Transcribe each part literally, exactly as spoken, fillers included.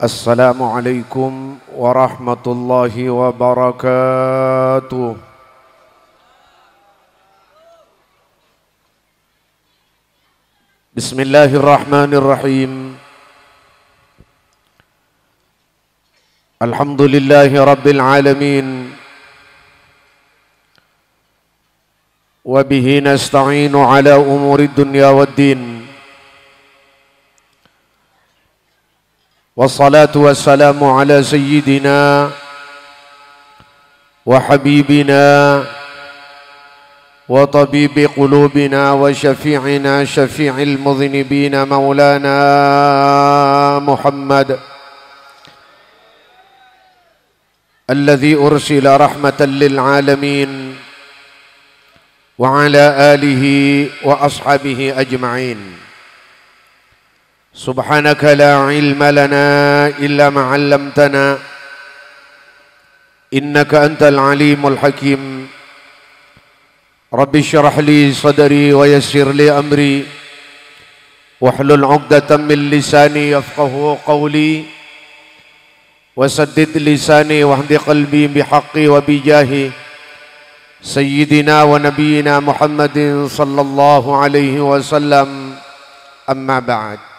Assalamualaikum warahmatullahi wabarakatuh. Bismillahirrahmanirrahim. Alhamdulillahi rabbil alamin. Wa bihi nasta'inu ala umurid dunya waddin. Wassalatu wassalamu ala sayyidina wa habibina wa tabibi qulubina wa syafi'ina syafi'il mudhnibina maulana Muhammad alladzi ursila rahmatan lil alamin, wa ala alihi wa ashabihi ajma'in. Subhanaka la ilma lana illa ma 'allamtana, innaka antal alimul hakim. Rabbi syrah li sadri wa yassir li amri, wahlul 'uqdatam min lisani yafqahu qawli. Wasaddid lisani wahdi qalbi bihaqqi wa bijahi Sayyidina wa Nabiyyina Muhammadin sallallahu alaihi wasallam. Amma ba'd.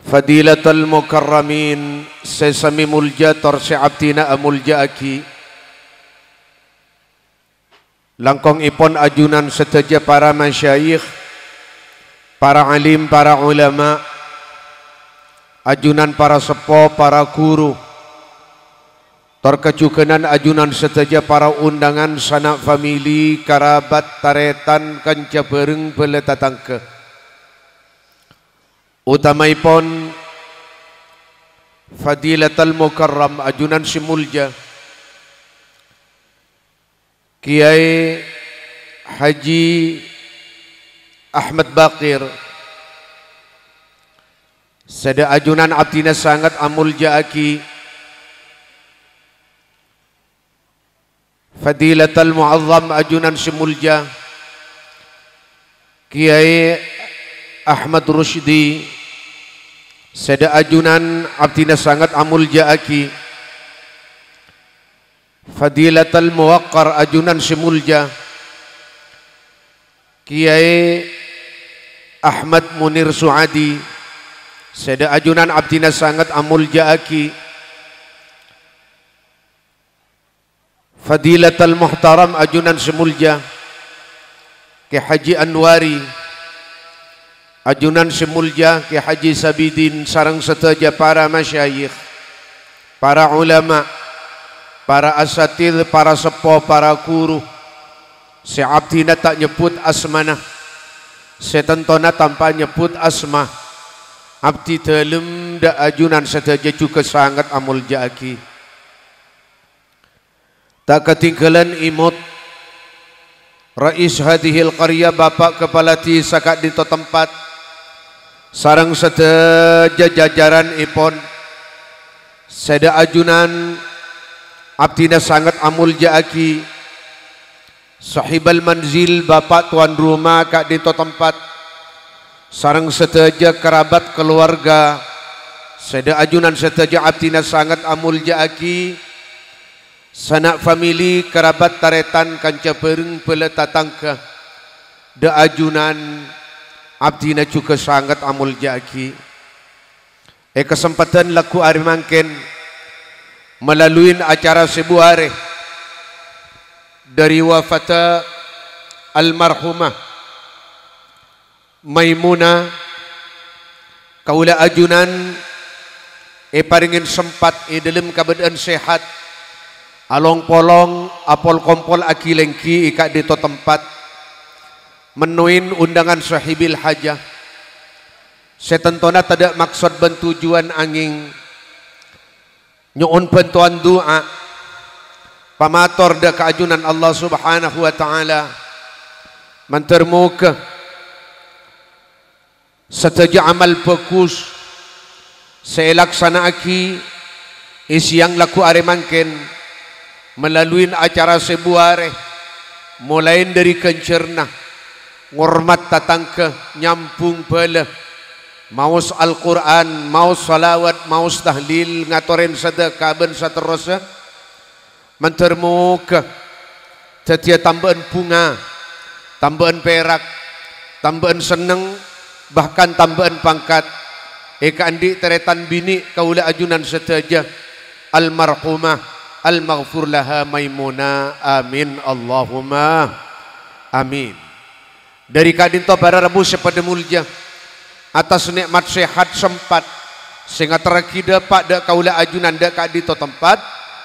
Fadilatal mukarramin, sè samè molja tor sè abdhina amolja'aghi. Langkongèpon ajunan sadhâjâ para masyayikh, para alim, para ulama, ajunan para seppo, para ghuru, tor kajhughânan ajunan sadhâjâ para ondhângan, sana' famili, karabat, tarètan, kanca bhâreng, bhâlâ tatangghâ. Utamaèpon Fadilatal Mukarram, ajunan sè molja, Kèyaè Haji Ahmad Baqir, sè dhâ' ajunan abdhina sanget amolja'aghi. Fadilatal Mu'azzam, ajunan sè molja, Kèyaè Ahmad Rusdi, sè dhâ' ajunan abdhina sanget amolja'aghi. Fadilatal Muwaqqar, ajunan sè molja, Kèyaè Ahmad Munir Suadi, sè dhâ' ajunan abdhina sanget amolja'aghi. Fadilatal Muhtaram, ajunan sè molja, Kè Haji Anwari, ajunan sè molja, Kè Haji Sabidin, sareng sadhâjâ para masyayikh, para ulama, para asatidz, para seppo, para ghuru, sè abdhina ta' nyebbhut asmana, sè tantona tanpa nyebbhut asma, abdhi dhâlem dhâ' ajunan sadhâjâ jhughân sanget amolja'aghi. Ta' katèngghâlân èmot Rais hadhil qaryah, Bapa' Kapala Dhisa ka'dinto tempat, sareng sadhâjâ jajaranèpon, sè dhâ' ajunan abdhina sanget amolja'aghi. Sahibal manzil, Bapa' towan roma ka'dinto tempat, sareng sadhâjâ karabat kalowarga, sè dhâ' ajunan sadhâjâ abdhina sanget amolja'aghi. Sana' famili, karabat tarètan, kanca bhâreng bhâlâ tatangghâ, dhâ' ajunan abdhina jhughân sanget amolja'aghi. È kasempadhân lagghu arè mangkèn, malaluin acara sèbu arè dhâri wafatta almarhumah Maimunah, kaulâ ajunan èparèngè sempat è dhâlem kabâdâ'ân sehat, along-polong apol-kompol aghi-lèngghi è ka'dinto tempat, mennoin ondhângan sohibil hajah, sè tantona tadâ' maksod bân tojjhuwân angèng nyo'on bhântowan du'a, pamator dhâ' ka ajunan Allah Subhanahu wa Ta'ala, mandhâr moghâ sadhâjâ amal bhâghus sè èlaksana'aghi è sèyang lagghu arè mangkèn, malaluin acara sèbu arè, molaè dhâri ghânjhârânna ngormat tatangghâ, nyambhung bhâlâ, Maos Al-Qur'an, maos shalawat, maos tahlil, ngatorè sadhekka bân saterrossa. Mandhâr moghâ dhâddhiyâ tambâ'ân bhunga, tambâ'ân perak, tambâ'ân senneng, bahkan tambâ'ân pangkat è kaandi' tarètan binè' kaulâ ajunan sadhâjâ, almarhumah, almaghfur laha Maimunah. Amin, Allahumma amin. Dhâri ka'dinto para rabu sè padhâ molja, attas nè'mat sehat sempat sè ngaterraghi dhâpa' dhâ' kaulâ ajunan dhâ' ka'dinto tempat,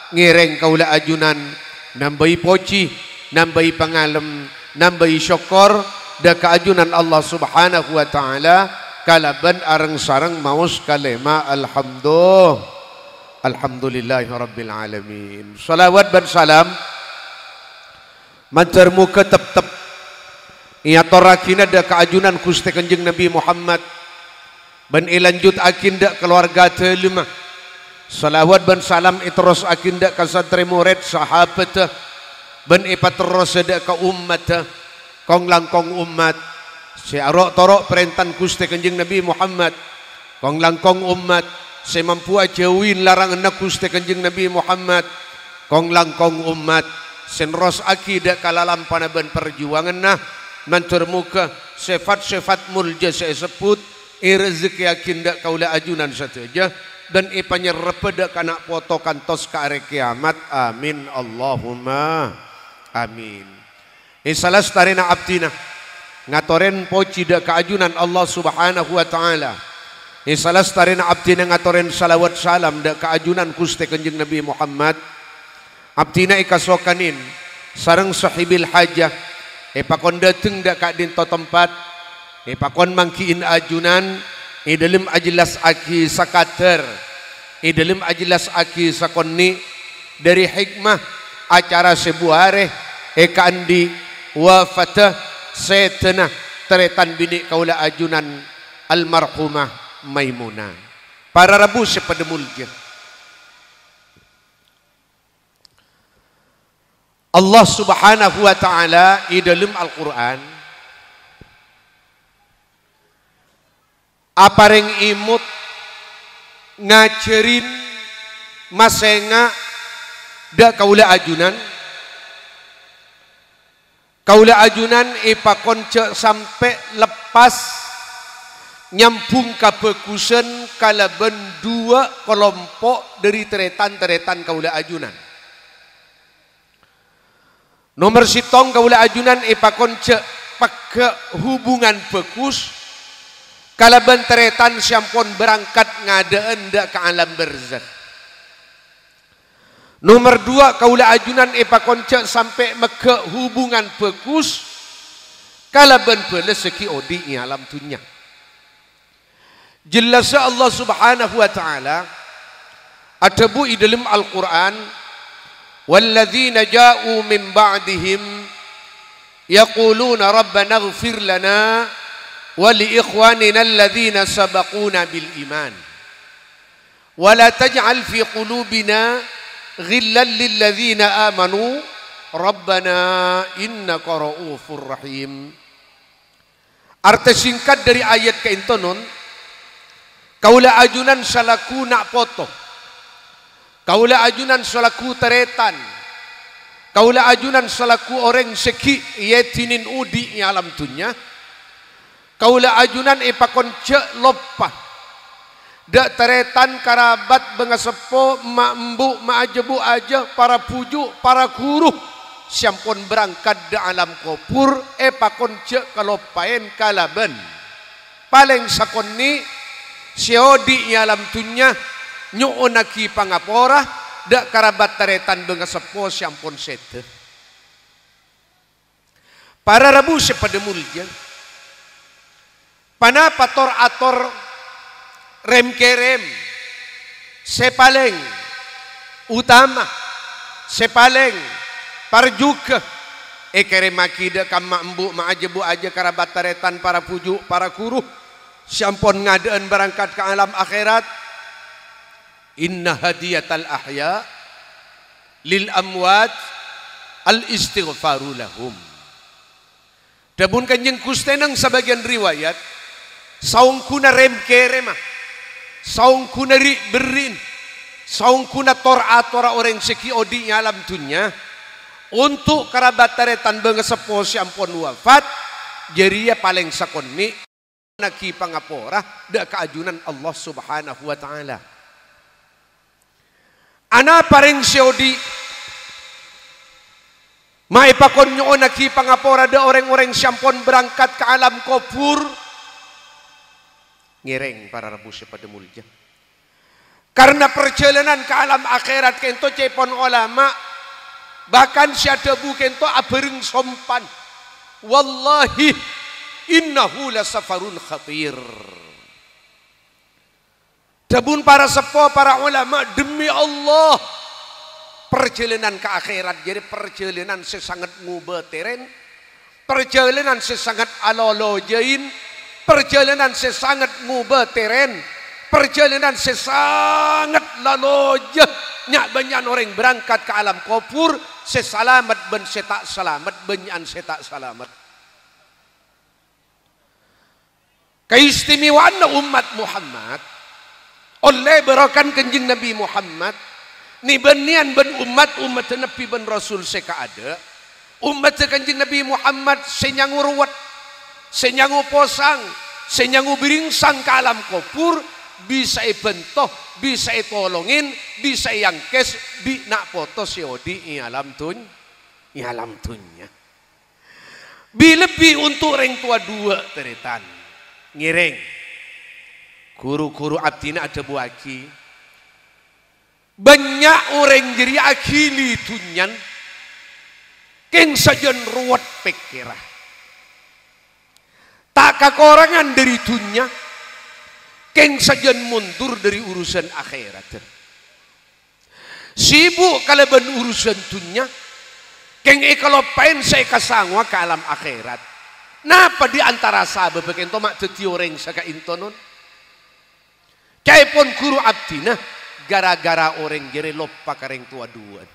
ngèrèng kaulâ ajunan nambâi pojhi, nambâi pangalem, nambâi sokkor dhâ' ka ajunan Allah Subhanahu wa Ta'ala kalabân areng-sareng maos kalèma alhamdu-, Alhamdulillahirabbil alamin. Shalawat bân salam mandhâr moghâ teptep èatorraghina dhâ' ka ajunan Ghustè Kanjeng Nabi Muhammad, bân èlanjuttaghi dhâ' kalowarga dhâlemma. Shalawat bân salam èterrossaghi dhâ' ka santrè morèd sahabhâddhâ, bân èpaterrossa dhâ' ka ommaddhâ, kong-langkong ommat sè aro'-toro' parèntana Ghustè Kanjeng Nabi Muhammad. Kong-langkong ommat sè mampu ajhâuwi laranganna Ghustè Kanjeng Nabi Muhammad, kong-langkong ommat sè nerrossaghi dhâ' ka lalampana bân parjuwanganna, mandhâr moghâ sèfat-sèfat molja sè èsebbhut èrezekèyaghi dhâ' kaulâ ajunan sadhâjâ, bân èpanyerrebbhâ dhâ' ka na' poto kantos ka arè kèyamat. Amin, Allahumma amin. È salastarèna abdhina ngatorè pojhi dhâ' ka ajunan Allah Subhanahu wa Ta'ala. È salastarèna abdhina ngatorè shalawat salam dhâ' ka ajunan Ghustè Kanjeng Nabi Muhammad. Abdhina èkasokanè sareng sahibil hajah, èpakon dhâteng dhâ' ka'dinto tempat, èpakon mangghi'in ajunan, è dhâlem ajellassaghi sakadhâr, è dhâlem ajellassaghi sakonè', dhâri hikmah acara sè buarè è kaandi' wafaddhâ sèdhâna tarètan binè' kaulâ ajunan almarhumah Maimunah. Para rabu sè padhâ molja, Allah Subhanahu wa Ta'ala è dhâlem Al-Qur'an aparèng èmot, ngajhârin, masènga' dhâ' kaulâ ajunan. Kaulâ ajunan èpakon jhâ' sampè' leppas nyambhung kabhâghusân kalabân duwâ' kalompo' dhâri tarètan-tarètan kaulâ ajunan. Nomer sèttong, kaulâ ajunan èpakon jhâ' pegghâ' hubungan bhâghus kalabân tarètan sè ampon berangkat ngadâ'ân dhâ' ka alam barzakh. Nomer duwâ', kaulâ ajunan èpakon jhâ' sampè' megghâ' hubungan bhâghus kalabân bhâlâ sè ghi' odi' è alam dhunnya. Jellassa Allah Subhanahu wa Ta'ala adhâbu è dhâlem Al-Qur'an, "Walladzina ja'u min ba'dihim yaquluna rabbana ighfir lana wa li ikhwanina alladzina sabaquna bil iman. Wa la taj'al fi qulubina ghillan lil ladzina amanu rabbana innaka ra'ufur rahim." Artè sèngkat dhâri ayat ka'dinto, kaulâ ajunan salaku na' poto, kaulâ ajunan salaku tarètan, kaulâ ajunan salaku orèng sè ghi' èèdinin odi' è alam dhunnya, kaulâ ajunan èpakon jhâ' loppa dhâ' tarètan, karabat, bângaseppo, emma', embu', ma' ajâ, bu' ajâ, para bhuju', para ghuru sè ampon berangkat dhâ' alam kobhur èpakon jhâ' kaloppaèn kalabân palèng sakonè' sè odi' è alam dhunnya nyo'onnaghi pangapora dhâ' karabat tarètan bângaseppo sè ampon sèdhâ. Para rabu sè padhâ molja, ponapa tor-ator rèm-kèrèm sè palèng utama, sè palèng parjhughâ èkèrèmmaghi dhâ' ka emma' embu', ma' ajâ bu' ajâ, karabat tarètan, para bhuju', para ghuru sè ampon ngadâ'ân berangkat ka alam akhèrat? "Inna hadiyatal ahya lil amwat al istighfaru lahum." Dhâbuna Kanjeng Ghustè neng sabâgiyân riwayat, Saongghuna rem-kerema, saongghuna ri'-berri'na, saongghuna tor-atorra orèng sè ghi' odi' è alam dhunnya, onto' karabat tarètan bângaseppo sè ampon wafat, jârèya palèng sakonè' nyo'onnaghi pangapora dâ' ka ajunan Allah Subhanahu wa Ta'ala. Anapa rèng sè odi' ma' èpakon nyo'onnaghi pangapora dâ' orèng-orèng sè ampon berangkat ka alam kobhur? Ngèrèng, para rabu sè padâ molja. Karna parjhâlânan ka alam akhèrat ka'ènto ca'èpon olama, bahkan sè adhâbu ka'ènto abhâreng sompan. Wallahi, innahu lasafarun khatir. Dhâbuna para seppo, para olama, "Demi Allah, parjhâlânan ka akhèrat jârèya parjhâlânan sè sanget ngobâ tèrèn, parjhâlânan sè sanget alolojain, parjhâlânan sè sanget ngobâ tèrèn, parjhâlânan sè sanget laloja. Nya'-bânnya'an orèng berangkat ka alam kobhur, sè salamet bân sè ta' salamet, bânnya'an sè ta' salamet." Kaistimewaanna ommat Muhammad, ollè bârâkana Kanjeng Nabi Muhammad, nè-bânnèyan bân ommat-ommadda Nabi bân Rasul sè kaadâ', ommadda Kanjeng Nabi Muhammad sè nyango rowet, sè nyango posang, sè nyango biringsang ka alam kobhur, bisa èbhânto, bisa ètolongè, bisa èangkès bi' na' poto sè odi' è alam dhun-, è alam dhunnya. Bi-, lebbi onto' rèng towa duwâ', tarètan. Ngèrèng. Ru-ghuru abdhina adhâbuwâghi, bânnya' orèng jârèya aghili dhunnyana, kèng sajân rowet pèkkèrra. Ta' kakorangan dâri dhunnya, kèng sajân mondur dâri urusan akhèrat. Sibuk kalabân urusan dhunnya, kèng èkaloppaè sè èkasangowa ka alam akhèrat. Napa dâri antara sabâbbhâ ka'ènto ma' dhâddhi orèng saka'ènto, non? Ca'èpon ru-ghuru abdhina, ghârâ-ghârâ orèng jârèya loppa ka rèng towa duwâ'ân.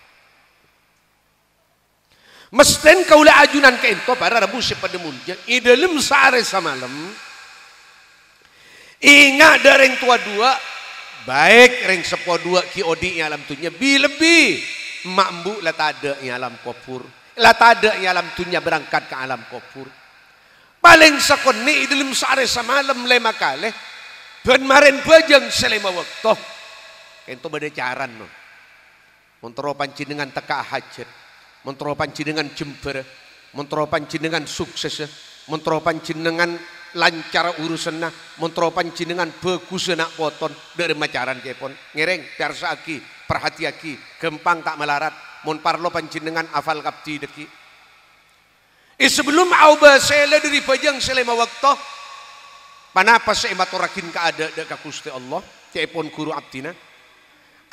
Mastèna kaulâ ajunan ka'ènto para rabu sè padâ molja, è dâlem saarè samalem, enga' dâ' rèng towa duwâ', baik rèng seppo duwâ' ghi' odi' è alam dhunnya, bi-, lebbi emma' embu' la tadâ' è alam kobhur, la tadâ' è alam dhunnya berangkat ka alam kobhur. Palèng sakonè' è dâlem saarè samalem lèma kalè, bân marèn bhâjâng sè lèma bâkto. Ka'ènto bâdâ carana, non. Mon terro panjhennengngan tekka'a hajhât, mon terro panjhennengngan jembhârâ, mon terro panjhennengngan suksessa, mon terro panjhennengngan lancar urusanna, mon terro panjhennengngan bhâghussa na' potona, dâ' remma carana ca'èpon. Ngèrèng, pèyarsa'aghi, parhatèyaghi, ghâmpang ta' malarat, mon parlo panjhennengngan afal kabdhi dhâggi'. È sabellunna aobâ sèla dâri bhâjâng sè lèma bâkto, ponapa sè èmatorraghi kaadâ' dâ' ka Ghustè Allah, ca'èpon ru-ghuru abdhina?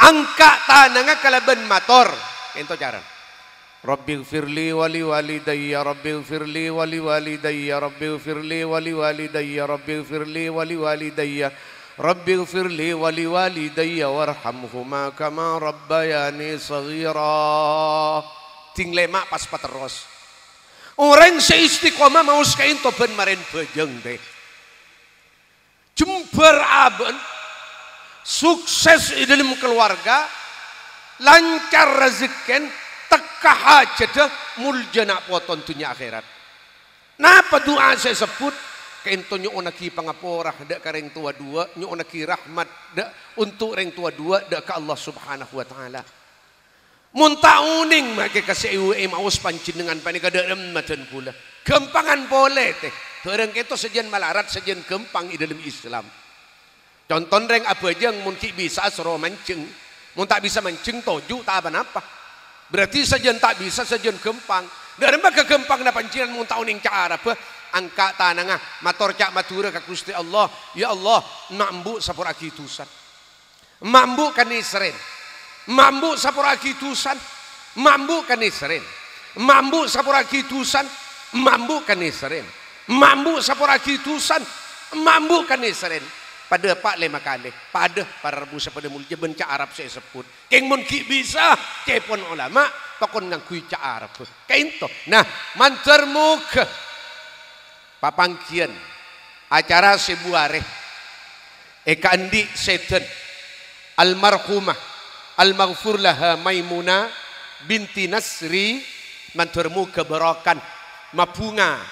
Angka' tanangnga kalabân mator. Ka'ènto carana. Rabbighfirli wa liwalidayya, Rabbighfirli wa liwalidayya, Rabbighfirli wa liwalidayya, Rabbighfirli wa liwalidayya, Rabbighfirli wa liwalidayya warhamhuma kama rabbayani shaghira. Dhing lèma' pas paterros. Orèng sè istiqomah maos ka'ènto bân marèn bhâjâng, tè. Jembhâr abâ'na, sukses è dâlem kalowarga, lancar rajhekkèna, tekka hajhâddhâ, molja na' potona dhunnya akhèrat. Napa du'a sè èsebbhut? Ka'ènto nyo'onnaghi pangapora dâ' ka rèng towa duwâ', nyo'onnaghi rahmat dâ', onto' rèng towa duwâ' dâ' ka Allah Subhanahu wa Ta'ala. Mon ta' onèng makè ka sè èmaos panjhennengngan panèka dâ' remma dhân kaulâ. Ghâmpangan polè, tè. Bhârâng ka'ènto sajân malarat, sajân ghâmpang è dâlem Islam. Contona rèng abhâjâng mon ghi' bisa'a soro manjheng. Mon ta' bisa manjheng, toju' ta' pa-napa. Berarti sajân ta' bisa, sajân ghâmpang. Dâ' remma ghâmpangnga panjhennengngan mon ta' onèng ca' Arabbhâ, angka' tanangnga, mator ca' Madhurâ ka Ghustè Allah, "Ya Allah, emma' embu' sapora'aghi dhusana." Emma' embu' kanèserrèn. Emma' embu' sapora'aghi dhusana. Emma' embu' kanèserrèn. Emma' embu' sapora'aghi dhusana. Emma' embu' kanèserrèn. Emma' embu' sapora'aghi dhusana. Emma' embu' kanèserrèn. Padâ pa' lèma kalè. Padâ para rabu sè padâ molja bân ca' Arab sè èsebbhut. Kèng mon ghi' bisa, ca'èpon olama, pakon ngangghuy ca' Arab. Ka'ènto. Nah, mandhâr moghâ papanggiyân Acara sè buarè èkaandi' sèdhân almarhumah almaghfur laha Maimunah binti Nasri, mandhâr moghâ barokana mabhunga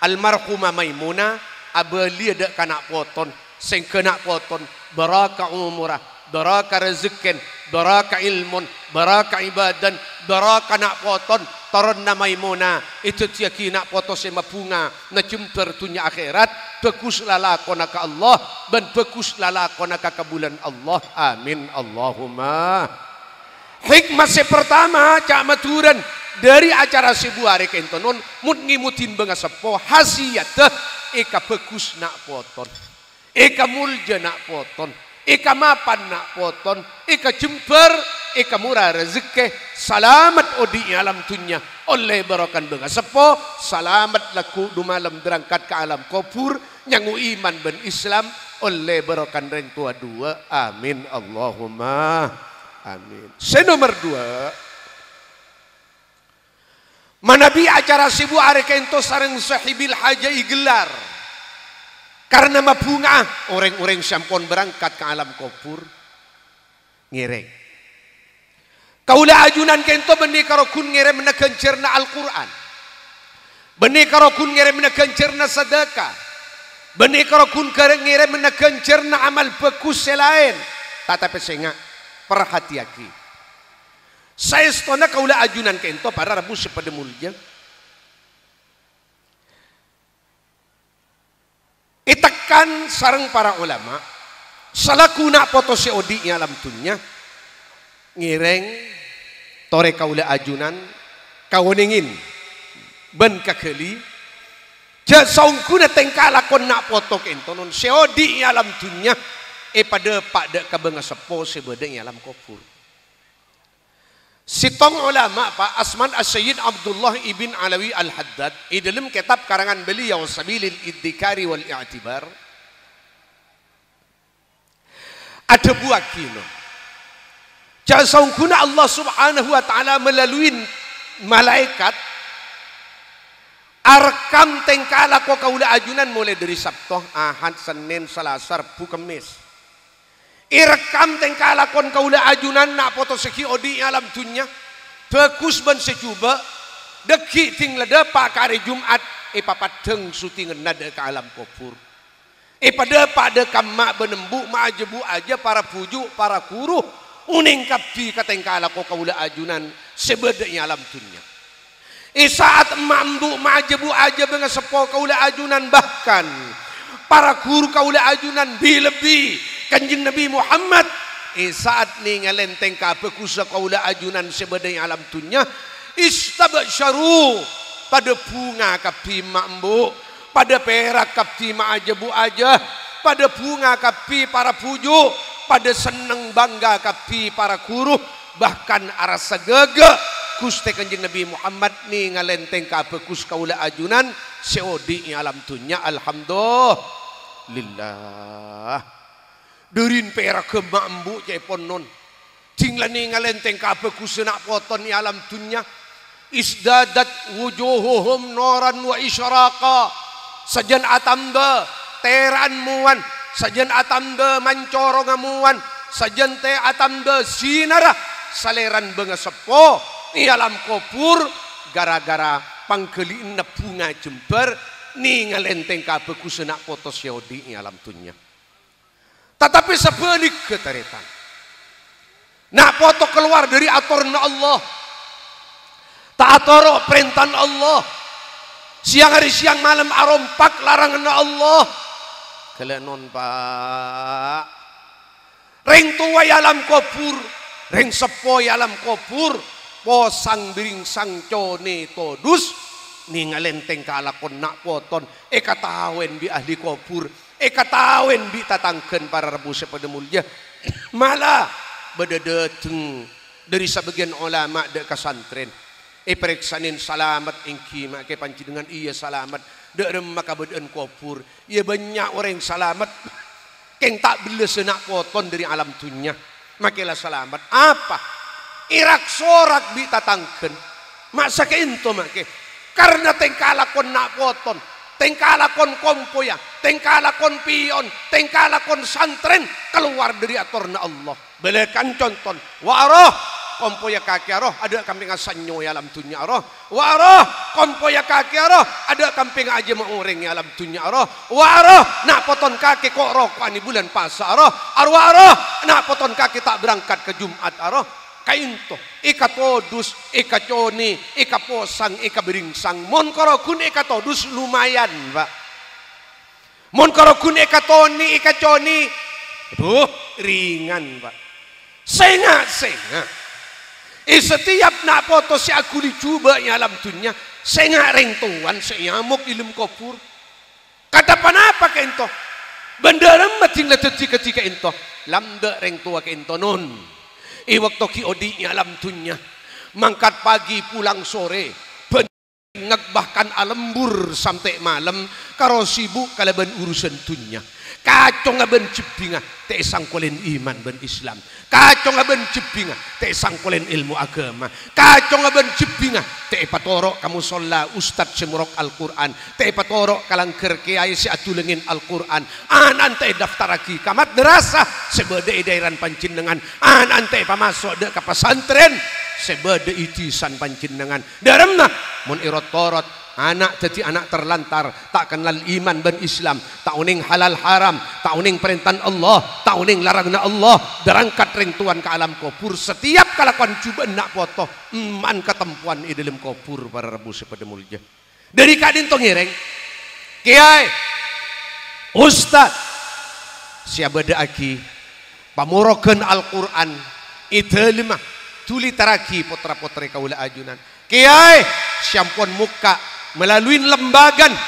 almarhumah Maimunah abâliyâ dâ' ka na' poton, sèngghâ na' poton barokah omorra, barokah rejekkèn, barokah ilmon, barokah ibâdâna, barokah na' poton, toronna Maimunah èdhâddhiyâghi na' poto sè mabhunga, na jembhâr dhunnya akhèrat, bhâghus lalakonna ka Allah, bân bhâghus lalakonna ka kabulâna Allah. Amin, Allahumma. Hikmah sè partama, ca' Madhurâna, dâri acara sè buarè ka'ènto non, mot-ngèmodhi bângaseppo, hasiyadda èkabhâghus na' poton. Èkamolja na' poton, èkamapan na' poton, èkajembhâr, èkamorra rejekkè, salamet odi' è alam dhunnya, ollè barokana bângaseppo, salamet lagghu' du malem berangkat ka alam kobhur, nyango iman bân Islam, ollè barokana rèng towa duwâ'. Amin, Allahumma amin. Sè nomer duwâ', manabi acara sè buarè ka'ènto sareng Sohibil Haja èghellar, karna mabhunga'a orèng-orèng sè ampon berangkat ka alam kobhur ngèrèng. Kaulâ ajunan ka'ènto bânnè karo ghun ngèrèmana ghânjhârânna Al-Qur'an, bânnè karo ghun ngèrèmana ghânjhârânna sadâka, bânnè karo ghun ghâr-, ngèrèmana ghânjhârânna amal bhâghus sè laèn. Tatapè sènga', parhatèyaghi. Saèstona kaulâ ajunan ka'ènto para rabu sè padâ molja, ètekkan sareng para olama, salaku na' poto sè odi' è alam dhunnya, ngèrèng torè kaulâ ajunan kaonèngè bân kaghâli, jhâ' saongghuna tèngka lakon na' poto ka'ènto non sè odi' è alam dhunnya èpadâpa' dâ' ka bângaseppo sè bâdâ è alam kobhur. Sèttong olama, Pa', asmana As-Sayyid Abdullah ibn Alawi Al-Haddad, è dâlem kètab karangan beliau Sabilil Idzikari wal I'tibar, adhâbuwâghi, no, jhâ' saongghuna Allah Subhanahu wa Ta'ala melalui malaèkat arekkam tèngka lako kaulâ ajunan molaè dâri Sabto, Ahad, Sennèn, Salasa, Rebbhu, Kemmès. Èrekkam tèngka lakon kaulâ ajunan na' poto sè ghi' odi' è alam dhunnya, bhâghus bân sè jhubâ', dhâggi' dhing la dâpa' ka arè Jum'at, èpapaddhâng sutinganna dâ' ka alam kobhur. Èpadâpa' dâ' ka emma' bân embu', ma' ajâ bu' ajâ, para bhuju', para ghuru, onèng kabbhi ka tèngka lako kaulâ ajunan sè bâdâ è alam dhunnya. È sa'at emma' embu', ma' ajâ bu' ajâ, bângaseppo kaulâ ajunan, bahkan para ghuru kaulâ ajunan bi-lebbi Kanjeng Nabi Muhammad, è sa'at nèngalè tèngka bhâghussa kaulâ ajunan sè bâdâ è alam dhunnya, istabsyaru, padâ bhunga kabbhi emma' embu', padâ pèra' kabbhi ma' ajâ bu' ajâ, padâ bhunga kabbhi para bhuju', padâ senneng bangga kabbhi para ghuru, bahkan arassa ghâghâ Ghustè Kanjeng Nabi Muhammad nèngalè tèngka bhâghus kaulâ ajunan sè odi' è alam dhunnya. Alhamdulillah. Dâri pèra' emma' embu' ca'èpon non. Dhing la nèngalè tèngka bhâghussa na' poton è alam dhunnya. Izdadat wujuhuhum nuran wa isyraqa. Sajân atamba tèra'an mowan, sajân atamba mancorongnga mowan, sajân tè atamba sinarra salèrana bângaseppo è alam kobhur, ghârâ-ghârâ pangghâli'ânna bhunga jembhâr nèngalè tèngka bhâghussa na' poto sè odi' è alam dhunnya. Tatapè sabhâligghâ, tarètan, na' poto kalowar dâri atoranna Allah, ta' atoro' parèntana Allah, sèyang arè sèyang malem arompak laranganna Allah. Ghellâ' non, Pa'. Rèng towa è alam kobhur, rèng seppo è alam kobhur, posang biringsang conè todus, nèngalè tèngka lakon na' poton, èkataowè bi' ahli kobhur, èkataowè bi' tatangghâna para rabu sè padâ molja. Mala bâdâ dâteng dâri sabâgiyân olama dâ' ka santrèn. Èparèksanè, "Salamet èngghi, ma' kè panjhennengngan?" "Iyâ, salamet." "Dâ' remma kabâdâ'ân kobhur?" "Iyâ, bânnya' orèng salamet kèng ta' bellâssa na' poton dâri alam dhunnya. Ma' kè la salamet." "Apa?" "Èrak-sorak bi' tatangghâna." "Ma' sakènto ma' kè?" "Karna tèngka lakon na' poton." Tèngka lakon kompoyya, tèngka lakon piyon, tèngka lakon santrèn kalowar dâri atorra Allah. Bâlâka'an conto, wa' roh, kompoyya kakè roh, adâ' kampèngnga sennyo è alam dhunnya roh. Wa' roh, kompoyya kakè roh, adâ' kampèngnga ajâmma orèng è alam dhunnya roh. Wa' roh, na' poton kakè ko'-roko'an è bulân pasa roh. Arwa' roh, na' poton kakè ta' berangkat ka Jum'at roh. Kaènto, èkatodus, èkaconè', èkaposang, èkabhâringsang. Mon karo ghun èkatodus lumayan, Pa'. Mon karo ghun èkatonè', èkaconè', aduh, ringan, Pa'. Sènga', sènga'. È setiap na' poto sè aghuli jhubâ' è alam dhunnya, sènga' rèng towana sè èamok è dâlem kobhur. Kadâ' ponapa kaènto? Bân dâremma dhing la dhâddhi kadhi kaènto? Lambâ' rèng towa kaènto, non. È bâkto ghi' odi' è alam dhunnya, mangkat pagi pulang sore, bân ngèk bahkan alembur sampè' malem, karo sibuk kalabân urusan dhunnya. Kacongnga bân jhebbhingnga ta' èsangkolèn iman bân Islam. Kacongnga bân jhebbhingnga ta' èsangkolèn èlmo aghâma. Kacongnga bân jhebbhingnga ta' èpatoro' ka mosolla ustad sè morok Al-Qur'an, ta' èpatoro' ka langghâr kèyaè sè adhulângèn Al-Qur'an. Ana'na ta' èdaftarraghi ka madrasah sè bâdâ è dhaèran panjhennengngan. Ana'na ta' èpamaso' dâ' ka pasantrèn sè bâdâ è dhisana panjhennengngan. Dâremma, mon è rot-torot, ana' dhâddhi ana' terlantar, ta' kennal iman bân Islam, ta' onèng halal haram, ta' onèng parèntana Allah, ta' onèng laranganna Allah, berangkat rèng towana ka alam kobhur, setiap kalakowan jhubâ'na na' poto, emma'an katempowan è dâlem kobhur, para rabu sè padâ molja. Dâri ka'dinto ngèrèng, kèyaè, ustad, sè abâdâ'aghi pamoroghân Al-Qur'an è dâlemma, dhuli tarraghi potra-potrè kaulâ ajunan. Kèyaè sè ampon mokka' melalui lembagana,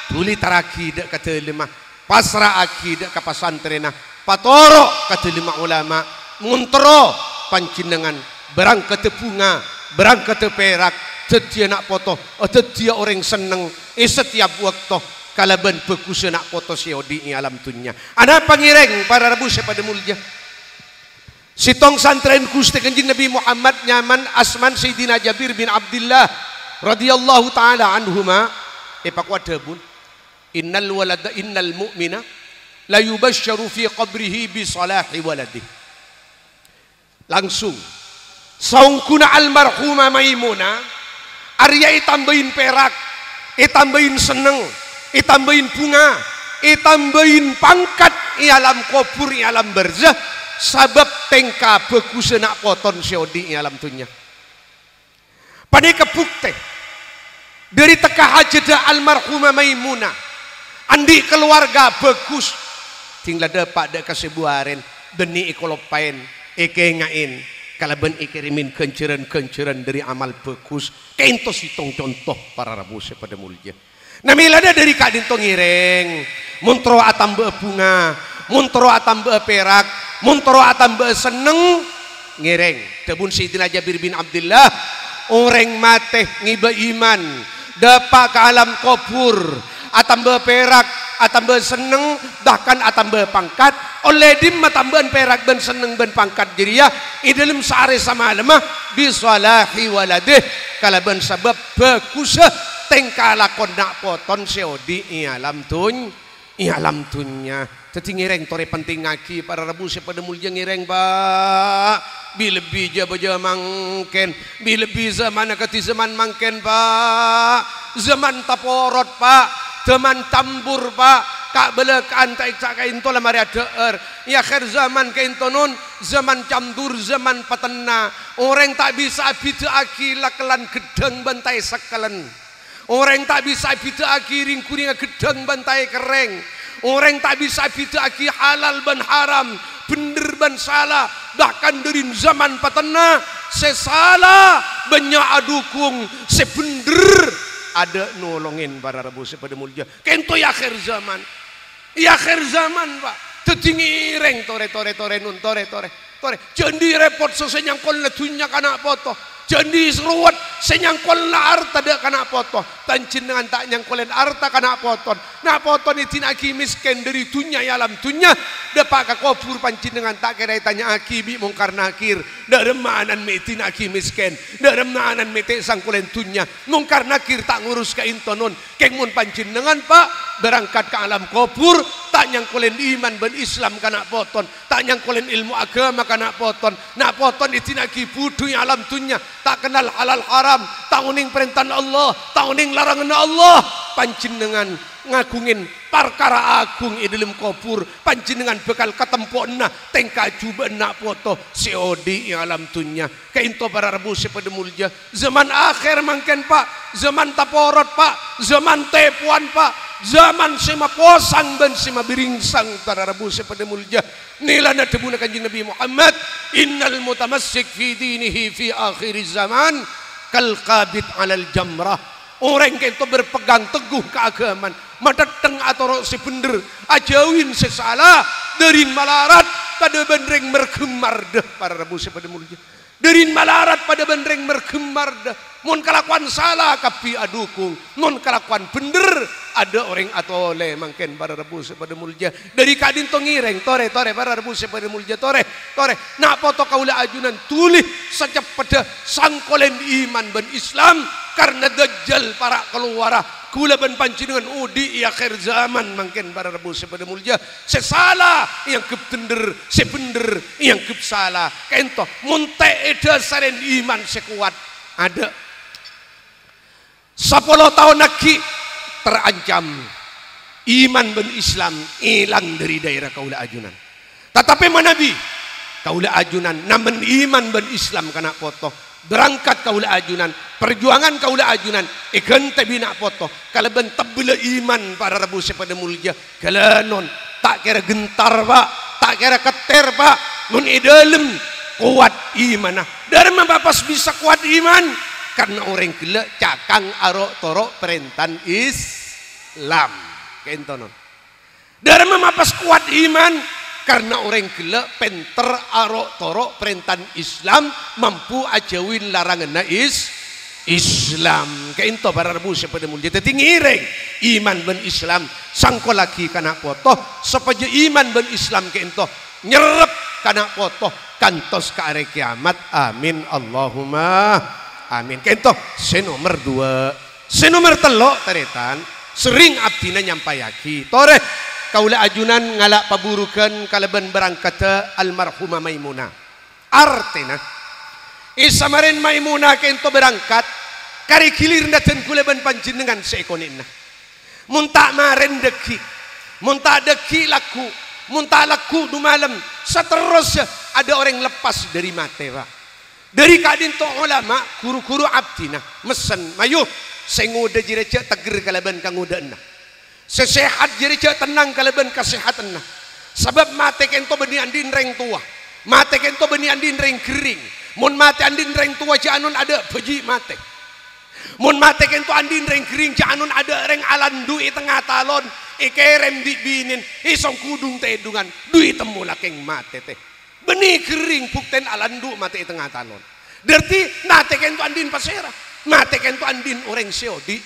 dhuli tarraghi dâ' ka dâlemma, pasra'aghi dâ' ka pasantrènna, patoro' ka dâlemma ulama, monterro panjhennengngan, berangkaddhâ bhunga, berangkaddhâ pèrak, dhâddhiyâ na' poto, dhâddhiyâ orèng senneng è setiap bâkto, kalabân bhâghussa na' poto sè odi' è alam dhunnya. Anapa ngèrèng, para rabu sè padâ molja? Sèttong santrèna Ghustè Kanjeng Nabi Muhammad nyamana asmana Sayyidina Jabir bin Abdillah radhiyallahu ta'ala anhuma èpakowat dhâbuna, "Innal walada, innal mu'mina la yubasyyaru fi qabrihi bi salahi waladih." Langsung, saongghuna almarhumah Maimunah arèya ètambâi pèrak, ètambâi senneng, ètambâi bhunga, ètambâi pangkat è alam kobhur, è alam barzah, sabâb tèngka bhâghussa na' potona sè odi' è alam dhunnya. Panèka bhuktè, dâri tekka hajhâddhâ almarhumah Maimunah, andi' kalowarga bhâghus, dhing la dâpa' dâ' ka sè buarèn, bânnè èkolopaèn, èkènga'èn, kalabân èkèrèmèn ghânjhârân-ghânjhârân dâri amal bhâghus. Kaènto sèttong conto, para rabu sè padâ molja. Namèlana dâri ka'dinto ngèrèng, mon terro atambâ'â bhunga, mon terro atambâ'â pèrak, mon terro atambâ'â senneng, ngèrèng. Dhâbuna Sayyidina Jabir bin Abdillah, orèng matè ngèbâ iman, dâpa' ka alam kobhur, atambâ pèrak, atambâ senneng, bahkan atambâ pangkat, ollè dimma tambâ'ân pèrak bân senneng bân pangkat jârèya, è dâlem saarè samalemma, bi salahi waladih, kalabân sabâb bhâghussa tèngka lakon na' potona sè odi' è alam dhun-, è alam dhunnya. Dhâddhi ngèrèng torè pentingngaghi, para rabu sè padâ molja, ngèrèng, Pa'. Bi-, lebbi jâ-, bâjâ mangkèn, bi-, lebbi jhâman akadhi jhâman mangkèn, Pa'. Jhâman taporot, Pa'. Jhâman cambur, Pa'. Kabâlâka'an ta' ècca' kaènto la marè adhâ'âr. È akhèr jhâman kaènto, non, jhâman cambur, jhâman patenna. Orèng ta' bisa abhidhâ'aghi lakellan ghedhâng bân taè sakkèlèn. Orèng ta' bisa abhidhâ'aghi rèng-ghurèngnga ghedhâng bân taè kerrèng. Orèng ta' bisa abhidhâ'aghi halal bân haram, bhendher bân sala. Bahkan dâri jhâman patenna, sè sala bânnya' adhukung, sè bhendher adâ' nolongèn, para rabu sè padâ molja. Kaènto è akhèr jhâman. È akhèr jhâman, Pa'. Dhâddhi ngèrèng, torè, torè, torè, non, torè, torè. Torè, jhâ' andi' rèpot sosè nyangkol dhunnya ka na' poto. Jhâ' andi' sarowet Sè nyangkolana arta dâ' ka na' poto, panjhennengngan ta' nyangkolèn arta ka na' poton. Na' poton èdina'aghi mèskèn dhâri dhunnya è alam dhunnya, dâpa' ka kobhur panjhennengngan ta' kèra ètanya'aghi bi' Mungkar Nakir, dâremma ana'na mè' èdina'aghi mèskèn, dâremma ana'na mè' ta' sangkolèn dhunnya. Mungkar Nakir ta' ngurus kaènto, non. Kèng mon panjhennengngan, Pa', berangkat ka alam kobhur, ta' nyangkolèn iman bân Islam ka na' poton, ta' nyangkolèn èlmo aghâma ka na' poton. Na' poton èdina'aghi budhu è alam dhunnya, ta' kennal halal haram, ta' onèng parèntana Allah, ta' onèng laranganna Allah. Panjhennengngan ngaghungè parkara aghung è dhâlem kobhur, panjhennengngan bhâkal katempo'na tèngka jhubâ'na na' poto sè odi' è alam dhunnya. Kaènto para rabu sè padâ molja, zaman akhèr mangkèn, Pa', zaman taporot, Pa', zaman tèpowan, Pa', zaman sè maposang bân sè mabiringsang, para rabu sè padâ molja. Nèlana dhâbuna Kanjeng Nabi Muhammad, "Innal mutamassik fi dinihi fi akhiriz zaman kal qabid 'alal jamrah." Orèng kaènto berpegang teguh ka aghâmana, matèttèng atoro' sè bhendher, ajhâuwi sè sala, dhârin malarat padâ bân rèng marghâmar, dâ, para rabu sè padâ molja. Dhârin malarat padâ bân rèng marghâmar, dâ. Mon kalakowan sala, kabbhi adhukung. Mon kalakowan bhendher, adâ' orèng atolè mangkèn, para rabu sè padâ molja. Dhâri ka'dinto ngèrèng, torè, torè, para rabu sè padâ molja, torè, torè. Na' poto kaulâ ajunan dhuli saceppedda sangkolèn iman bân Islam, karna Dajjal para' kalowara. Kaulâ bân panjhennengngan odi' è akhèr zaman mangkèn, para rabu sè padâ molja. Sè sala èangghep bhendher, sè bhendher èangghep sala. Kaènto, mon ta' èdhâsarè iman sè kowat, adâ'. Sapolo taon aghi' terancam iman bân Islam èlang dhâri dhaèra kaulâ ajunan. Tatapè manabi kaulâ ajunan namen iman bân Islam ka na' poto, berangkat kaulâ ajunan, parjuwangan kaulâ ajunan èghântè bi' na' poto kalabân tebbhâlla iman, para rabu sè padâ molja. Ghâlânon, ta' kèra ghentar, Pa', ta' kèra kettèr, Pa'. Mon è dhâlem kowat imanna. Dhâremma, Pa', pas bisa kowat iman? Karna orèng ghellâ' cakang aro'-toro' parèntana Islam. Kaènto, non. Dhâremma, Ma', pas kowat iman? Karna orèng ghellâ' pènter aro'-toro' parèntana Islam, mampu ajhâuwi laranganna Is-, Islam. Kaènto para rabu sè padâ molja. Dhâddhi ngèrèng iman bân Islam, sangkollaghi ka na' poto, sopajâ iman bân Islam kaènto nyerrep ka na' poto kantos ka arè kèyamat. Amin, Allahumma amin. Kaènto sè nomer duwâ'. Sè nomer tello', tarètan, serrèng abdhina nyampayaghi. Torè, kaulâ ajunan ngala' paburughân kalabân barangkadda almarhumah Maimunah. Artèna, è samarèn Maimunah kaènto berangkat, karè ghilirra dân kaulâ bân panjhennengngan sè èkonè'na. Mon ta' marèn dhâggi', mon ta' dhâggi' lagghu', mon ta' lagghu' du-malem, saterrossa adâ' orèng leppas dhâri matè, Pa'. Dhâri ka'dinto olama, ru-ghuru abdhina, messen, "Mayu, sè ngodâ jârèya jhâ' teggher kalabân kangodâ'ânna." Sè sehat jârèya jhâ' tennang kalabân kasèhadhânna. Sabâb matè kaènto bânnè andi'na rèng towa. Matè kaènto bânnè andi'na rèng ghâring. Mon matè andi'na rèng towa jhâ' anon adâ' bhâji' matè. Mon matè kaènto andi'na rèng ghâring jhâ' anon adâ' rèng alandu' è tengnga talon, èkèrèm bi' binèna, èsongghudhung tèdhungan, dhu ètemmo lakèng matè tè. Bânnè ghâring buktèna alandu' matè è tengnga talon. Dhâddhi, matè kaènto andi'na pasèra? Matè kaènto andi'na orèng sè odi'.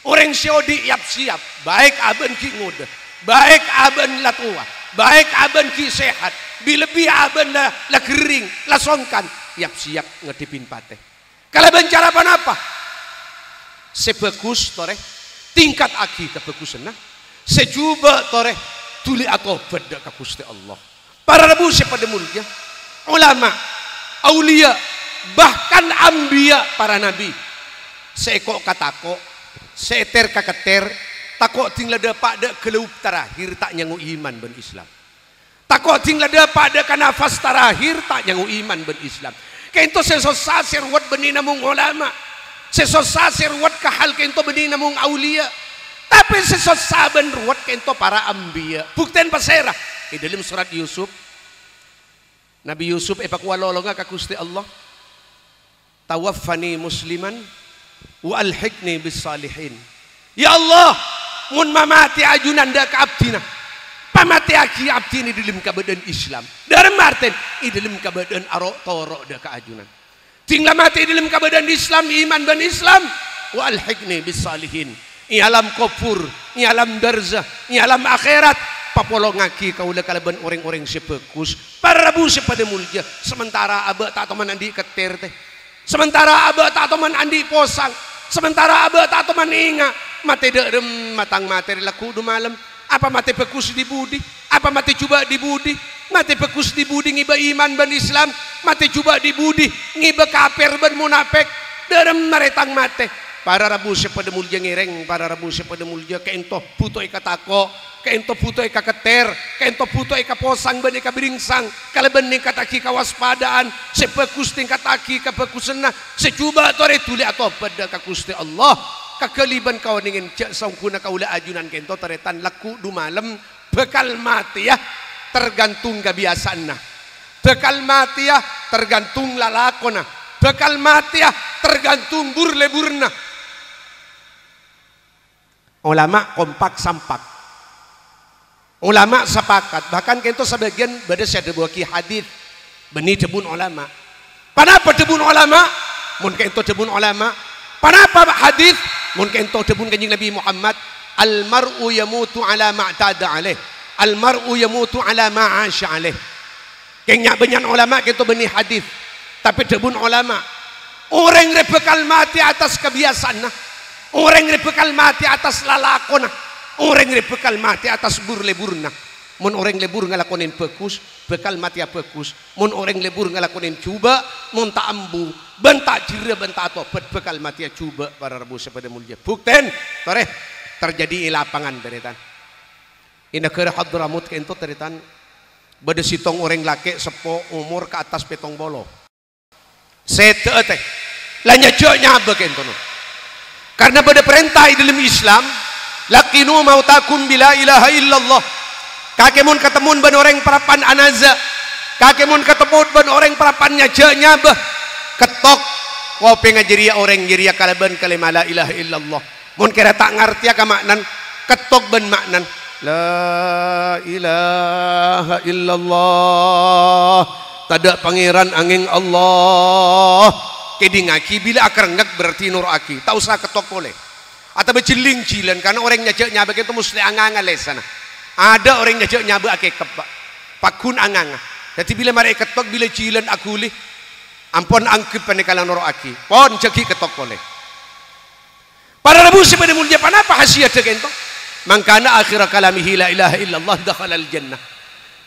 Orèng sè odi' yap-siyap, baik abâ'na ghi' ngodâ, baik abâ'na la towa, baik abâ'na ghi' sehat, bi-, lebbi abâ'na la, la ghâring, la songkan, yap-siyap ngaddhebbhi patè. Kalabân cara ponapa? Sè bhâghus, torè, tingkataghi kabhâghusânna. Sè jhubâ', torè, dhuli atobât dâ' ka Ghustè Allah. Para rabu sè padâ molja, olama, auliya, bahkan ambiya, para nabi, sè èko'-katako', sè èter-kaketter, tako' dhing la dâpa' dâ' ghâlâup tarakhir ta' nyango iman bân Islam. Tako' dhing la dâpa' dâ' ka nafas tarakhir ta' nyango iman bân Islam. Kaènto sè sossa, sè rowet bânnè namong olama. Sè sossa, sè rowet ka hal kaènto bânnè namong auliya. Tapè sè sossa bân rowet kaènto para ambiya. Buktèna pasèra? È dhâlem sorat Yusuf, Nabi Yusuf èpakowa lolongnga ka Ghustè Allah. "Tawaffani musliman wa alhiqni bis salihin." "Ya Allah, mon mamatèya ajunan dâ' ka abdhina, pamatèyaghi abdhina è dhâlem kabâdâ'ân Islam." Dhâremma artèna? È dhâlem kabâdâ'ân aro'-toro' dâ' ka ajunan. Ding la matè è dhâlem kabâdâ'ân Islam, iman bân Islam. "Wa alhiqni bis salihin." È alam kobhur, è alam barzah, è alam akhèrat, papolongngaghi kaulâ kalabân orèng-orèng sè bhâghus. Para rabu sè padâ molja, samantara abâ' ta' toman andi' ketter, tè. Samantara abâ' ta' toman andi' posang. Samantara abâ' ta' toman enga'. Matè dâ' remma tang matè rè lagghu' du malem. Apa matè bhâghus dhi-budhi? Apa matè jhubâ' dhi-budhi? Matè bhâghus dhi-budhi ngèbâ iman bân Islam? Matè jhubâ' dhi-budhi ngèbâ kafir bân monafèk? Dâ' remma rè tang matè? Para rabu sè padâ molja ngèrèng, para rabu sè padâ molja, kaènto bhuto èkatako', kaènto bhuto èkaketter, kaènto bhuto èkaposang bân èkabhiringsang kalabân nèngkattaghi kawaspada'an. Sè bhâghus tèngkattaghi kabhâghusânna, sè jhubâ' torè dhuli atobhât dâ' ka Ghustè Allah. Kaghâlibân kaonèngèn jhâ' saongghuna kaulâ ajunan kaènto tarètan lagghu' du malem bhâkal matèya tergantung kabiyasa'anna. Bhâkal matèya tergantung lalakonna. Bhâkal matèya tergantung bur-leburrâ. Olama kompak sampak. Olama sapakat. Bahkan kaènto sabâgiyân bâdâ sè adhâbuwâghi hadits bânnè dhâbuna olama. Ponapa dhâbuna olama? Mon kaènto dhâbuna olama. Ponapa hadits? Mon kaènto dhâbuna Kanjeng Nabi Muhammad, "Al mar'u yamutu ala ma i'tada alaih. Al mar'u yamutu ala ma asya alaih." Kèng nya'-bânnya'na olama kaènto bânnè hadits. Tapè dhâbuna olama, orèng rè bhâkal matè attas kabiyasa'anna. Orèng rè bhâkal matè attas lalakonna. Orèng rè bhâkal matè attas bur-leburrâ. Mon orèng lebur ngalakonè bhâghus, bhâkal matèya bhâghus. Mon orèng lebur ngalakonè jhubâ', mon ta' ambu, bân ta' jherrâ, bân ta' atobhât, bhâkal matèya jhubâ', para rabu sè padâ molja. Buktèn, torè, terjadi è lapangan, tarètan. È naghârâ Hadramut kaènto, tarètan, bâdâ sèttong orèng lakè' seppo omor ka attas pèttong polo. Sèdhâ'â tè. La nyajhâ' nyabâ kaènto, no. Karna bâdâ parènta è dhâlem Islam, "Laqinu mautakum bi la ilaha illallah." Kakè mon katemmon bân orèng parappa'na anaza', kakè mon katemmon bân orèng parappa'na nyajhâ' nyabâ, kettok kopèngnga jârèya orèng jârèya kalabân kalèma la ilaha illallah. Mon kèra ta' ngartèya ka ma'nan, kettok bân ma'nan, "La ilaha illallah, tadâ' pangèran angèng Allah." Kèdingngaghi, bilâ akarengngek berarti noro'aghi, ta' osa kettok polè. Atabâ jhelling jhilân, karna orèng nyajhâ' nyabâ kaènto mostè anganga lèsanna. Adâ' orèng nyajhâ' nyabâ akèkep, Pa'. Pagghun anganga. Dhâddhi bilâ marè èkettok, bilâ jhilân aghuli, ampon anggep panèka la noro'aghi. Pon, jhâ' ghi' kettok polè. Para rabu sè padâ molja, ponapa hasiyadda kaènto? "Man kana akhira kalamihi la ilaha illallah dakhalal jannah."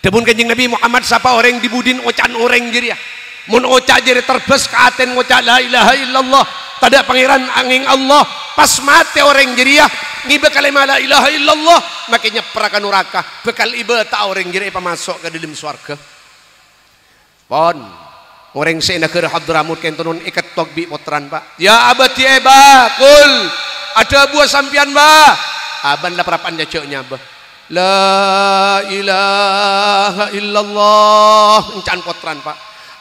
Dhâbuna Kanjeng Nabi Muhammad, "Sapa orèng dhi-budhina oca'na orèng jârèya? Mon oca' jârèya terbâs ka atèna ngoca' la ilaha illallah, tadâ' pangèran angèng Allah, pas matè orèng jârèya ngèbâ kalèma la ilaha illallah, makè nyèpra ka noraka, bhâkal èbâta'a orèng jârèya èpamaso' ka dhâlem sowarghâ." Pon. Orèng sè è naghârâ Hadramut kaènto, non, èkettok bi' pottrana, Pa'. "Ya abati, è, Ba, qul. Adhâbuwâ sampèyan, Ba." Abâ'na la parappa'na nyajhâ' nyabâ. "La ilaha illallah." Ènca'na pottrana, Pa'.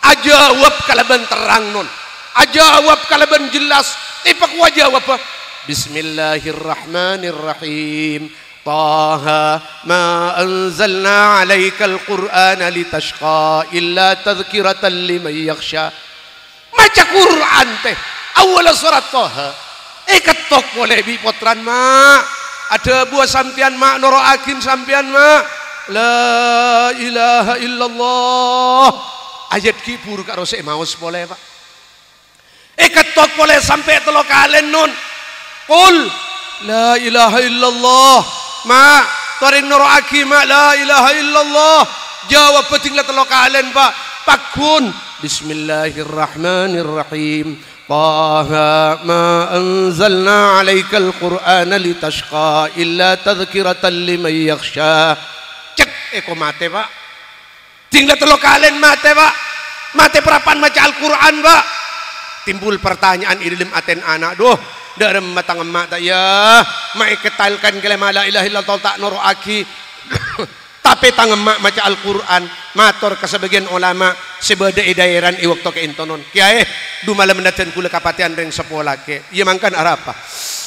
Ajâwâb kalabân terrang, non. Ajâwâb kalabân jelas. Èpakowa jâwâbbhâ. "Bismillahirrahmanirrahim. Taha, ma anzalna 'alaikal Qur'ana litasyqa illa tadzkiratan liman yakhsya." Maca Qur'an, tè. Awwalla sorat Taha. Èkettok polè bi' pottrana, Ma'. Adhâbuwâ sampèyan, Ma', noro'aghin sampèyan, Ma'. La ilaha illallah. Ayat ghi' buru karo sè èmaos polè, Pa'. Èkettok polè sampè' tello kalèna, non. "Qul la ilaha illallah." Ma', torè noro'aghi, Ma', la ilaha illallah. Jâwâbbhâ ding la tello kalèna, Pa'. Pagghun. "Bismillahirrahmanirrahim. Taha ma anzalna 'alaikal Qur'ana litasyqa illa tadzkiratan liman yakhsya." Cèk, èko matè, Pa'. Ding la tello kalèna matè, Pa'. Matè parappa'na maca Al-Qur'an, Pa'. Timbul partanya'an è dhâlem atèna ana', "Dhu, dâ' remma tang emma' ta' iyâ, ma' èkètalkèn kalèma la ilaha illallah ta' noro'aghi. Tapè tang emma' maca Al-Qur'an, mator ka sabâgiyân olama sè bâdâ è dhaèra è bâkto kaènto, non, 'Kèyaè, dhu malemma dân kaulâ kapatèyan rèng seppo lakè'.' Iyâ, mangkana arapa?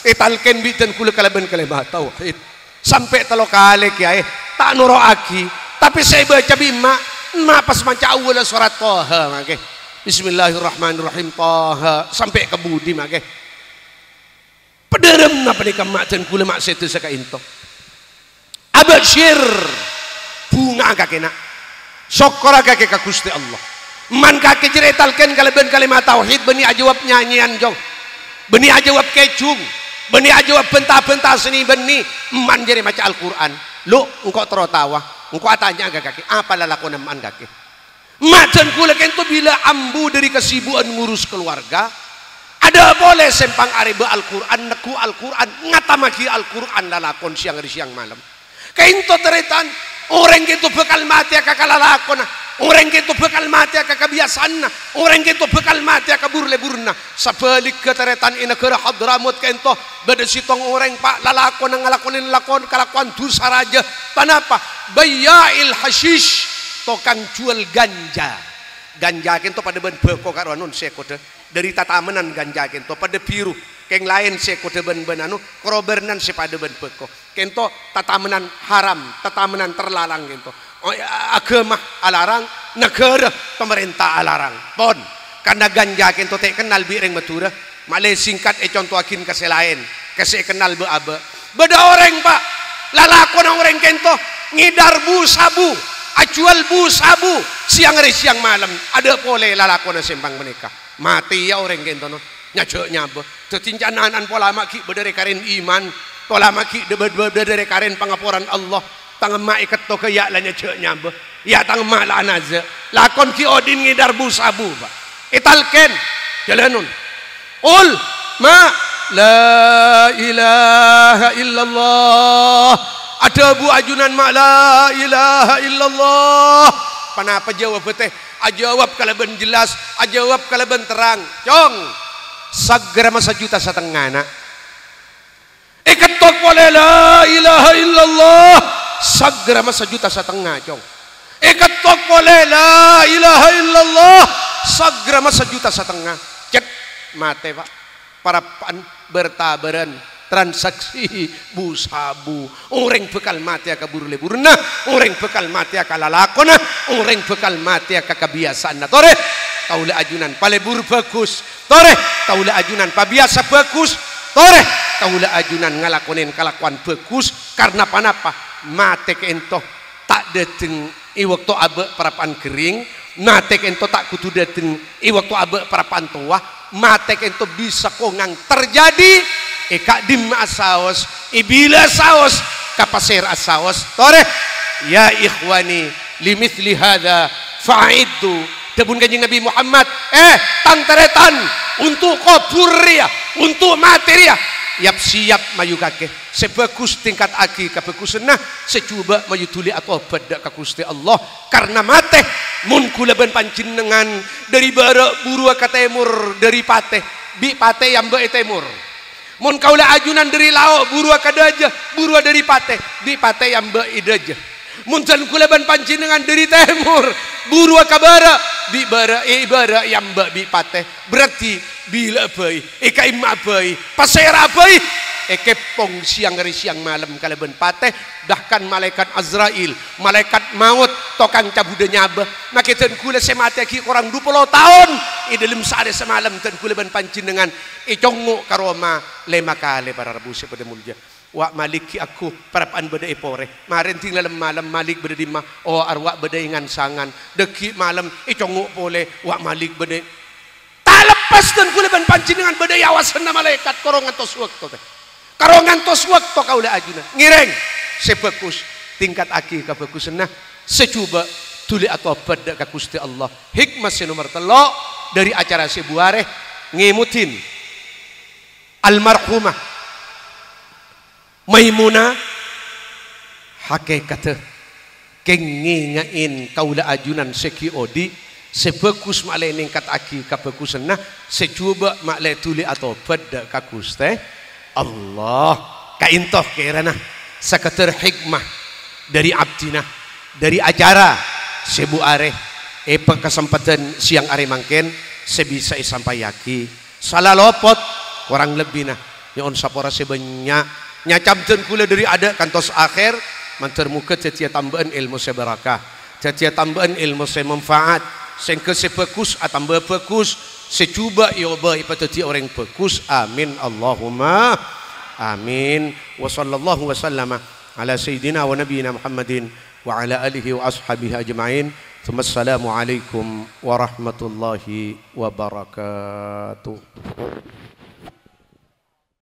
Ètalkèn bi' dân kaulâ kalabân kalèma tauhid." Sampè' tello kalè, Kèyaè, ta' noro'aghi. Tapè sè èbâca bi' emma', emma' pas maca awwalla sorat Taha, mangkè. Bismillahirrahmanirrahim. Taha. Sampè' ka budi, ma' kè? Padârâmma panèka ma' dân kaulâ ma' sèdhâ sakaènto. Abasyir, bhunga'a kakè, na'. Sokkorra kakè ka Ghustè Allah. Man kakè jârèya ètalkèn kalabân kalèma tauhid, bânnè ajâwâb nyanyèyan, Cong. Bânnè ajâwâb kèjung. Bânnè ajâwâb bânta-bânta sennè bânnè. Man jârèya maca Al-Qur'an. Lo', engko' terro taowa. Engko' atanya'a ka kakè, apa lalakonna man kakè? Ma' dân kaulâ kènto bilâ ambu dâri kasibu'ân ngurus kalowarga, adâ' polè sèmpang arèbâ Al-Qur'an, neggu' Al-Qur'an, ngatammaghi Al-Qur'an lalakon sèyang arè sèyang malem. Kènto tarètan, orèng kènto bhâkal matèya ka kalalakonna, orèng kènto bhâkal matèya ka kabiyasaanna, orèng kènto bhâkal matèya ka bur-lebburrâ. Sabhâligghâ tarètan è naghârâ Hadramut kènto, bâdâ sèttong orèng, Pa', lalakonna ngalakonè lakon-, kalakowan dhusa rajâ. Ponapa? Bayya'il hasyish, tokang jhuwâl ganja. Ganja kènto padâ bân bhâko karo anu sè èkoḍâ. Dâri tatamenan ganja kènto padâ biru. Kèng laèn sè èkoḍâ bân, bân anu, korobârnan sè padâ bân bhâko. Kènto tatamenan haram, tatamenan terlarang kènto. Oh, ya, aghâma alarang, naghârâ, pamarènta alarang. Pon, karna ganja kènto ta' èkennal bi' rèng Madhurâ, ma'lè singkat ècontowaghin ka sè laèn, ka sè èkennal bâ'-abâ'. Bâdâ orèng, Pa', lalakonna orèng kènto ngèḍâr bu-sabu, ajhuwâl bu-sabu, sèyang arè sèyang malem, adâ' polè lalakonna sèmpang panèka. Matèya orèng kènto, no. Nyajâ' nyabâ. Dhâddhi, can-ana'an pola ma' ghi' bâdâ rè-karèn iman, pola ma' ghi' bâ-, bâ-, bâdâ rè-karèn pangaporan Allah. Tang emma' èketto ghâ' ya' la nyajâ' nyabâ. Ya' tang emma' la anajâ'. Lakon ghi' oḍi' ngèḍâr bu-sabu, Pa'. Ètalkèn. Jhâlânon. Qul ma la ilaha illallah. Adhâbu ajunan ma la ilaha illallah. Ponapa jâwâbbhâ tè? Ajâwâb kalabân jelas, ajâwâb kalabân terrang. Cong, sagrama sajuta satengnga, na'. Èketto polè la ilaha illallah, sagrama sajuta satengnga, Cong. Èketto polè la ilaha illallah, sagrama sajuta satengnga. Cèt, matè, Pa'. Parappa'na bâr-tabârân transaksi bu-sabu. Orèng bhâkal matèya ka bur-lebburrâ, orèng bhâkal matèya ka lalakonna, orèng bhâkal matèya ka kabiyasaanna. Torè, kaulâ ajunan palebur bhâghus. Torè, kaulâ ajunan pabiyasa bhâghus. Torè, kaulâ ajunan ngalakonè kalakowan bhâghus. Karna ponapa? Matè ka'ènto ta' ḍâteng è bâkto abâ' parappa'na ghering, matè ka'ènto ta' kodhu ḍâteng è bâkto abâ' parappa'na towa, matè ka'ènto bisa kongang terjadi è ka'ḍimma'a saos, è bilâ saos, ka pasèra'a saos. Torè, ya ikhwani, limitsli hadza fa'iddu. Dhâbuna Kanjeng Nabi Muhammad, "Eh, tan-tarètan, onto' kobhur rèya, onto' matè rèya, yap-siyap mayu kakè." Sè bhâghus tingkataghi kabhâghusânna, sè jhubâ' mayu dhuli atobhât ḍâ' ka Ghustè Allah. Karna matè, mon kaulâ bân panjhennengngan ḍâri bârâ' buruwâ ka tèmor ḍâri patè, bi' patè èambâ' è tèmor. Mon kaulâ ajunan ḍâri lao' buruwâ ka ḍâjâ, buruwâ ḍâri patè, bi' patè èambâ' è ḍâjâ. Mon dân kaulâ bân panjhennengngan ḍâri tèmor, buruwâ ka bârâ', bi' bârâ', è bârâ' èambâ' bi' patè. Berarti bilâ bhâi, è ka'imma'a bhâi, pasèra'a bhâi, èkèpong sèyang arè sèyang malem kalabân patè, bahkan malaèkat Azrail, malaèkat maot, tokang cabhuḍâ nyabâ, makè dân kaulâ sè matè ghi' korang ḍu polo taon, è ḍâlem saarè samalem dân kaulâ bân panjhennengngan ècongngo' ka roma lèma kalè, para rabu sè paḍâ molja. Wa' Malik ghi' agghu, parappa'na bâḍâ è porè. Marèn ḍing lalem malem, Malik bâḍâ ḍimma? Oh, arowa bâḍâ è ngan-sangan. Ḍâggi' malem, ècongngo' polè, Wa' Malik bâḍâ. Ta' lepas dân kaulâ bân panjhennengngan bâḍâ è awasanna malaèkat, karo ngantos bâkto tè. Karo ngantos bâkto kaulâ ajunan. Ngèrèng, sè bhâghus, tingkataghi kabhâghusânna, sè jhubâ' dhuli atobhât ḍâ' ka Ghustè Allah. Hikmah sè nomer tello' ḍâri acara sè buarè, ngèmodhi almarhumah Maimunah, hakèkatta kèng ngènga'è kaulâ ajunan sè ghi' oḍi', sè bhâghus ma'lè nèngkattaghi kabhâghusânna, sè jhubâ' ma'lè dhuli atobhât ḍâ' ka Ghustè Allah. Ka'ènto kèrana sakadhâr hikmah ḍâri abdhina, ḍâri acara sè bu arè, è pakasempadhân sèyang arè mangkèn sè bisa èsampayyaghi. Sala lopot, korang lebbina. Nyo'on sapora sè bânnya'. Nyacamdhân kaulâ ḍâri aḍâ' kantos akhèr, mandhâr moghâ dhâddhiyâ tambâ'ân èlmo sè barakah, dhâddhiyâ tambâ'ân èlmo sè manfaat, Sehingga sè bhâghus atamba bhâghus, sè jhubâ' èobâ èpadhâddhiyâ orèng bhâghus. Amin, Allahumma amin. Wa sallallahu wa sallama ala sayyidina wa nabiyyina Muhammadin wa ala alihi wa ashabihi ajma'in. Tsumma assalamu alaikum warahmatullahi wabarakatuh.